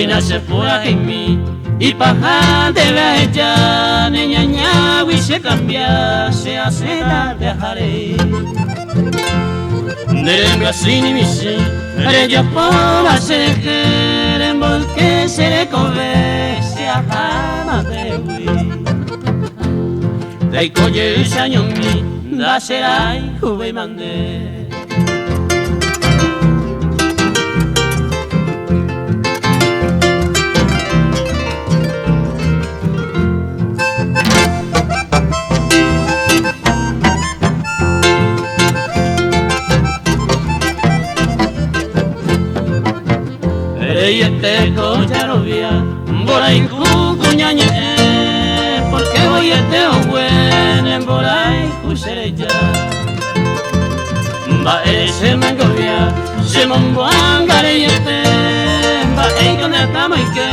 Péina che puraheimi ipaha ndéve aheja ne ñañágui che kambia che asẽta nde aharei. Nde rembyasy ni michĩ rejapóva che rehe remboyke che rekove che aháma ndehegui. Reiko jey che añomi ndacherayhuvéima nde. Reiete ko jarovia mborayhu kuña ñe'ẽ porque voiete ogue ne mborayhu che reja. Mba'e che mangovia che momboanga reiete mba'éiko ne akãmoike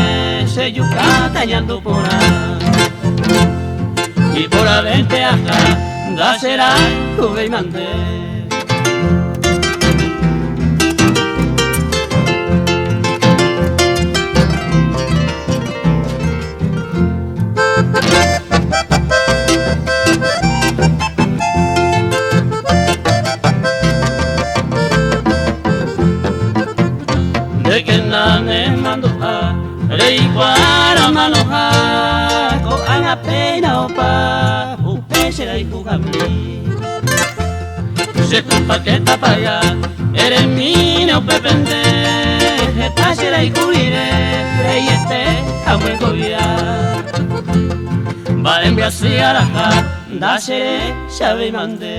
che jukáta ñandu porã. Iporãvénte aha ndacherayhuvéima nde. Ndékena nemandu'a reikuaára omanoha ko'ág̃a péina opa upe che rayhuhami. Che culpa que tapaga eremíne upépe nde heta che rayhu rire reiete amyengovia. Mba'e mbyasy araha ndacherechavéima nde.